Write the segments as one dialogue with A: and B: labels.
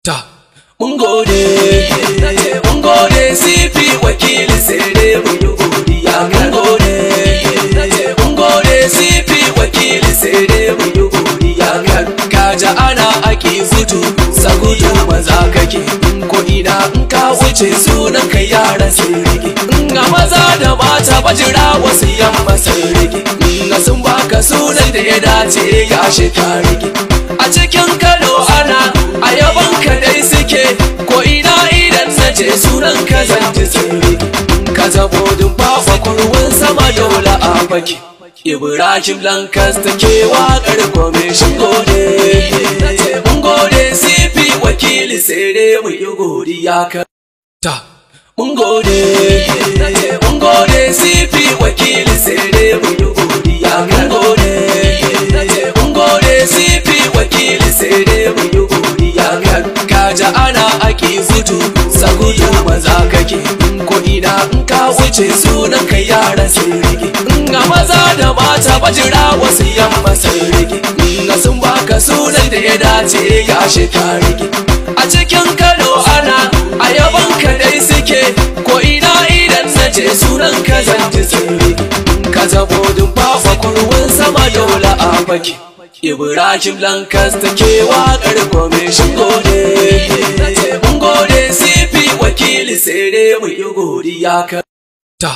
A: Ta mun gode, mun gode CP Wakili, sai dai mu yi godiya. Mun gode, mun gode CP Wakili, sai dai mu yi godiya. Kaja ana aki zutu sagudu maza kake, ko ina in ka wuce sunan kai yaran sun rike. In a maza da mata bajira wasu yamma sun rike, in sun baka sunan da ya dace gashi ka rike. A cikin Kano ana a yaban ka dai suke, ko ina idan na ce sunan ka zan ji sun rike. Ka zamo dun fafa kurwan sama dole a fake. Ibrahim Lancaster ke waƙar kwamishin gode. Mun gode CP Wakili, sai dai mu yi godiya ka. Ta mun gode, mun gode CP Wakili, sai dai mu yi godiya. Mun gode, mun gode CP Wakili, sai dai mu yi godiya. Kaja ana aki zutu sagudu maza kake, ko ina in ka wuce sunan kai yaran sun rike. In a maza da mata bajira wasu yamma sun rike, in sun baka sunan da ya dace gashi ka rike. A cikin Kano ana a yaban ka dai suke, ko ina idan na ce sunan ka zan ji sun rike. Ka zamo dun fafa kurwan sama dole a fake. Ibrahim Lancaster ke waƙar kwamishin gode. Mun gode CP Wakili, sai dai mu yi godiya ka. Ta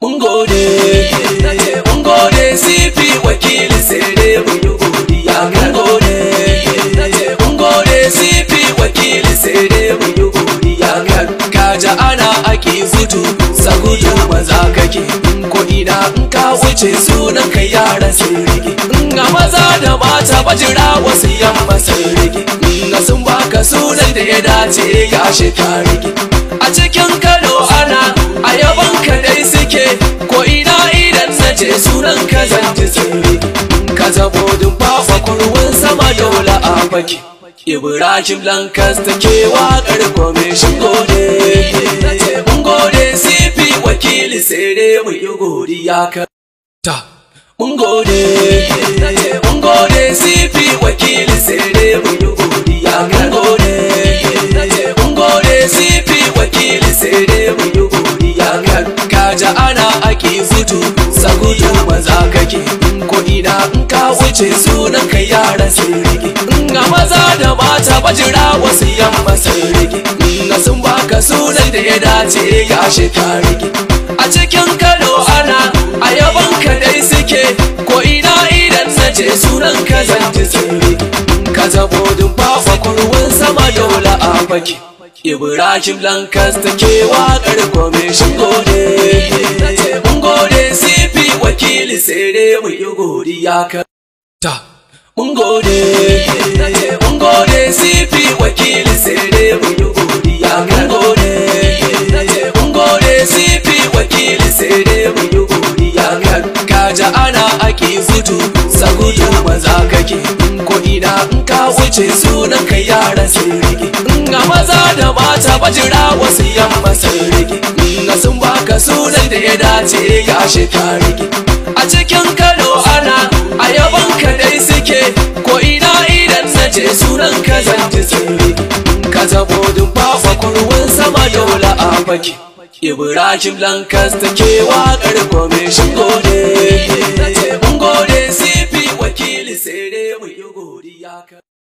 A: mun gode, mun gode CP Wakili, sai dai mu yi godiya. Mun gode, mun gode CP Wakili, sai dai mu yi godiya. Kaja ana aki zutu sagudu maza kake, ko ina in ka wuce sunan kai yaran sun rike. In a maza da mata bajira wasu yamma sun rike, in sun baka sunan da ya dace gashi ka rike. A cikin Kano ana a yaban ka dai suke, ko ina idan na ce sunan ka zan ji sun rike. Ka zamo dun fafa kurwan sama dole a fake. Ibrahim Lancaster ke waƙar kwamishin gode. Mun gode CP Wakili, sai dai mu yi godiya ka. Ta mun gode, mun gode CP Wakili, sai dai mu yi godiya. Mun gode, mun gode CP Wakili, sai dai mu yi godiya. Kaja ana aki zutu sagudu maza kake, ko ina in ka wuce sunan kai yaran sun rike. In a maza da mata bajira wasu yamma sun rike, in sun baka sunan da ya dace gashi ka rike. A cikin Kano ana a yaban ka dai suke, ko ina idan na ce sunan ka zan ji sun rike. Ka zamo dun fafa kurwan sama dole a fake. Ibrahim Lancaster ke waƙar kwamishin gode. Mun gode CP Wakili, sai dai mu yi godiya ka. Ta mun gode, mun gode CP Wakili, sai dai mu yi godiya. Mun gode, mun gode CP Wakili, sai dai mu yi godiya. Kaja ana aki zutu sagudu maza kake, ko ina in ka wuce sunan kai yaran sun rike. In a maza da mata bajira wasu yamma sun rike, in sun baka sunan da ya dace gashi ka rike. A cikin Kano ana a yaban ka dai suke, ko ina idan na ce sunan ka zan ji sun rike. Ka zamo dun fafa kurwan sama dole a fake. Ibrahim Lancaster ke waƙar kwamishin gode. Mun gode CP Wakili, sai